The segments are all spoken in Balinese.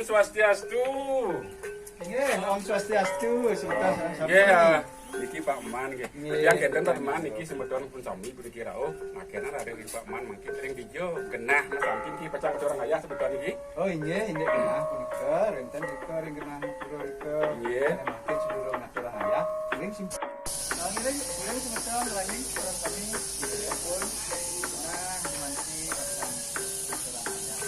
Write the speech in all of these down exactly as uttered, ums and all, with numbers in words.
Swastiastu. Nggih, Om Swastiastu, semeton sami. Nggih, ah, niki Pak Man nggih. Nggih. Tiyang kenten Pak Man niki semeton pun sami puniki rauh. Makena ring Pak Man mangkin ring dija genah sampun ki pacang curang ayah semeton niki. Oh, inggih, inggih genah punika, rinten punika ring genah pura rika. Nggih. Mangkin sedulur aturang ayah, ring sim-, ah, ngiring, ngiring semeton, ngiring semeton sami, ngiring pun genah manci pacang curang ayah.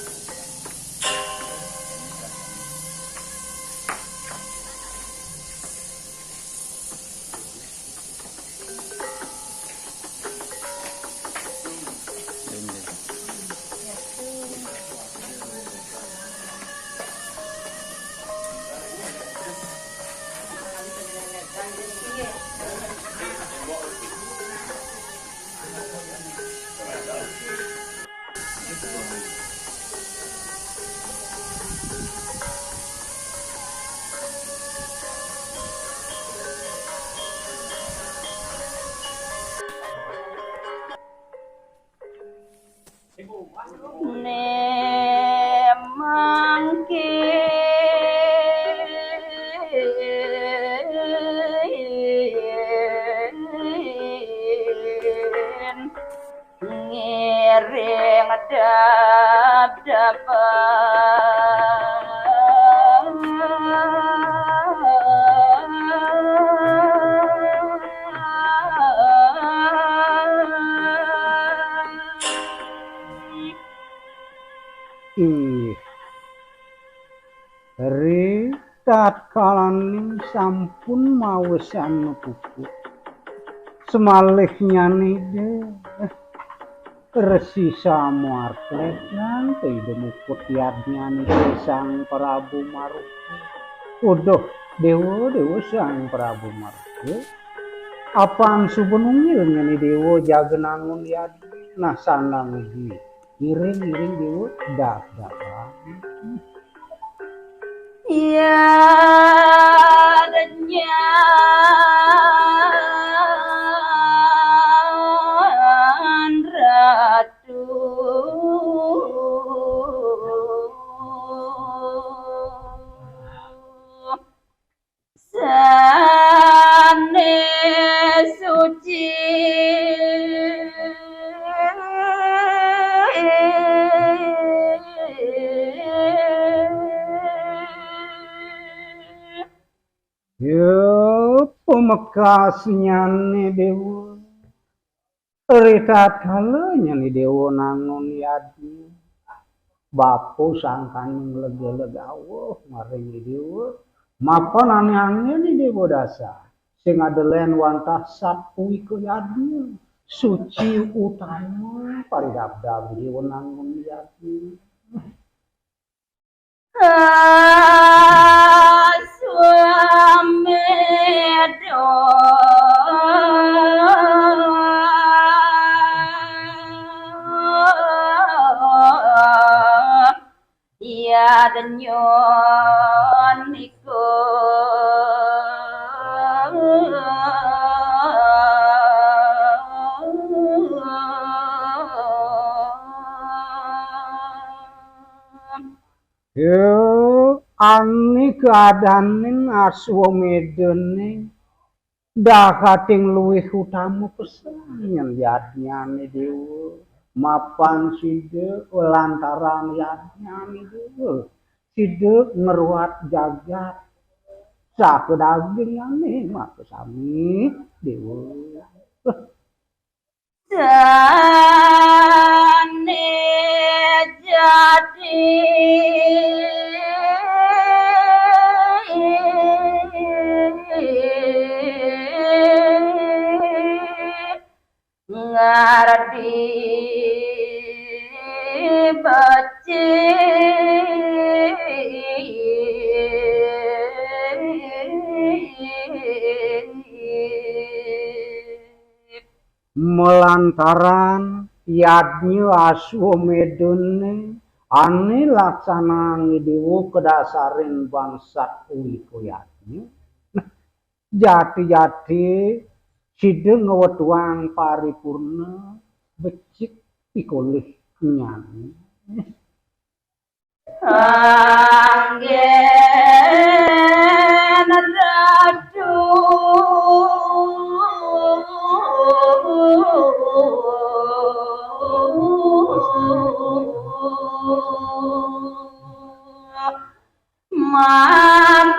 Ne mangkin ngiring dap-dapan. Inggih. Ri tatkalaning sampun mawisan puput, semalihnyané dé Resi Samuartledan Ida Muput yadnyané Sang Prabu Maruta. Uduh, Déwa, Déwa Sang Prabu Maruta. Apan suba nunggil nyané Déwa jaga nangun yadnya. Nah, sandang ugi. Ngiring, ngiring, Déwa, dak, dak. Yadnya ratu sané suci. Ya, pamekasnyané Déwa. Ri tatkala nyané Déwa nangun yadnya, bapa sangkaning lega-lega awuh maring Déwa, mapan ané anggén Déwa dasar, sing ada lén wantah satwika yadnya, suci utama paridabdab Déwa nangun yadnya. Aswamedha. Iya denyo niku. Ya, ané keadané Aswamedhané dah kating luwih utama pesan nyen yadnyané Déwa. Mapan sida lantaran yadnyané Déwa, sida ngruat jagat sakadagingané makasami Déwa. Sané jati ngarti becik. Malantaran yadnya Aswamedhané ané laksanaan Déwa kadasarin bangsat wika yadnya. Jati-jati sida ngwetuang paripurna becik pikolihnyané. Anggén ratu maprawarti.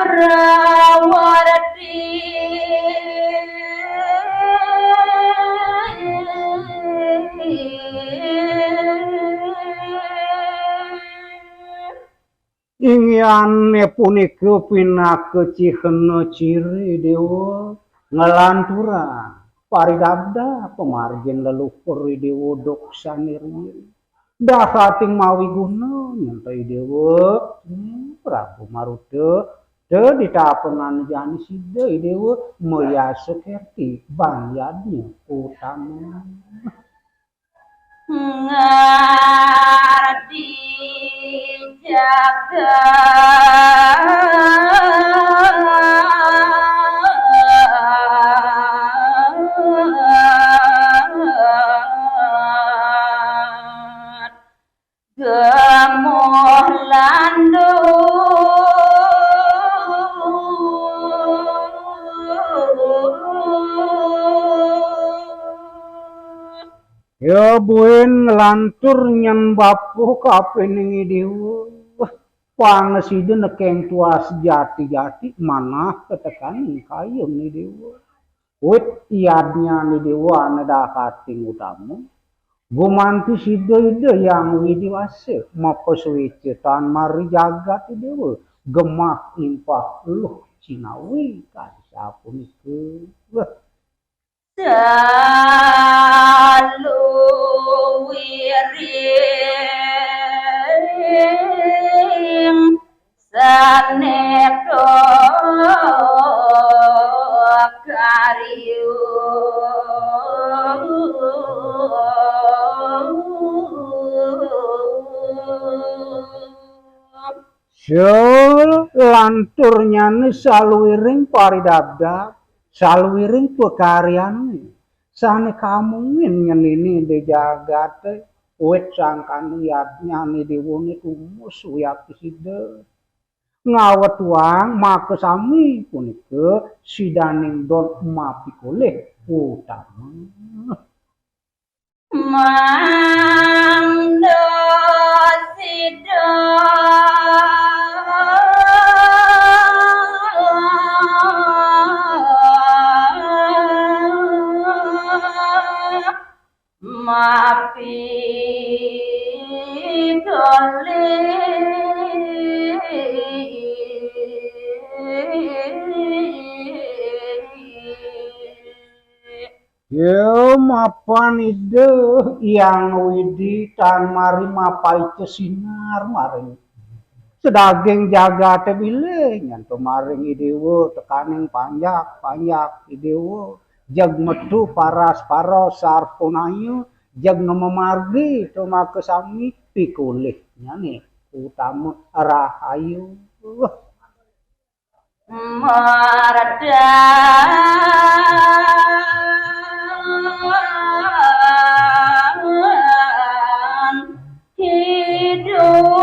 Inggihané punika pinaka cihna ciri Déwa nglanturang paridabdab pamargin leluhur Déwa duksané riin. Dahating mawiguna nyén Déwa, hmm, Prabu Maruta, teditapenan jani sida Déwa mayasa kerti ban yadnya utama. Ngarti jagat gemuh landung. Ya buin nglantur nyén bapa kapining Déwa. Pang sida nekéng tuah sejati-jati manah katekaning kayun Déwa. Wit yadnyané Déwa ané dahating utama. Gumanti sida Ida Hyang Widi Wasa mapasuéca tan mari jagat Déwa gemah limpah luh cinawi kadi sapunika. Saluwiring sanéka karya. Salanturnyana saluwiring paridabdab, saluwiring pakaryané sané kamungin ngeninin di jagaté, wit sangkana yadnyané Déwané tumus wiakti sida. Ngawetuang makasami punika sidaning don mapikolih utama. Mangda sida mapikolih. Ya, mapan Ida Hyang Widi tan mari mapaica sinar maring sadaging jagaté bilih nyanto maring Idéwa tekaning panjak-panjak Idéwa, jeg metu paras-paros sarpanaya, jeg ngemamargi to makasami pikolihnyané utama rahayu. Mardan hidup.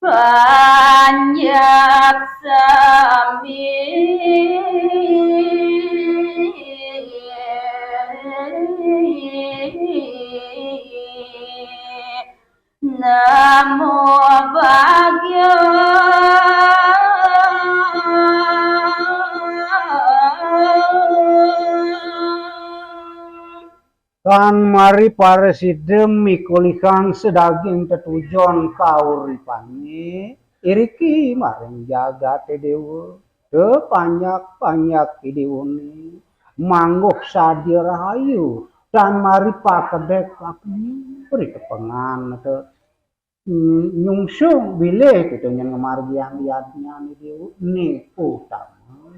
Panjak sami namo bagya. Tan mari parasida mikolihang sadaging tetujon kauripané, iriki maring jagaté Déwa, tepanjak-panjak Idéwané, mangguh sadia rahayu, tan mari pakedék pakuyu, ritepengan te nyungsung bilih kita nyén ngamargiang yadnyané Déwa, né utama.